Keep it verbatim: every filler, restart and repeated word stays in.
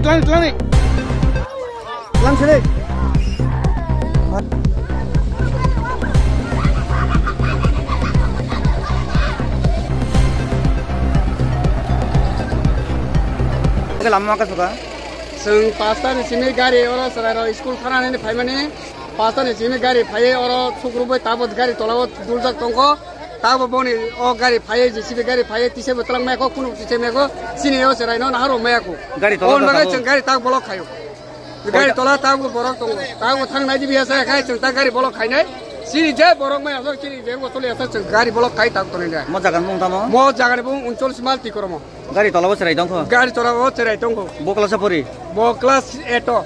Tulang, tulang, tulang ni. Lang sini. Oke, lama makan suka. Chwng pasta ni simi gari oro chwrairok school thanani phaimani. Pasta ni simi gari phaiye oro sukrubui tabuk gari tolao duljak tongkho. Tabuk boni o gari phaiye, J C B gari phaiye, tise bo twlang maya kho, kunu tise maya kho, sini o chwraino naharo maya kho. Gari tola o bagai chwng gari tak bolok khayo. Gari tola tabuk borok tongo. Tabuk thang nai dibi asa khai chwng tak gari bolok khainai. Sini je borok maya so sini je bo toli asa chwng gari bolok khai tak tonai dai. Mo jagan mung tamo? Mo jagan mung unchol simal tikoromo. Gari tola bo chwrai tongkho? Gari tola bo chwrai tongkho. Bo class o pori? Bo class eight o.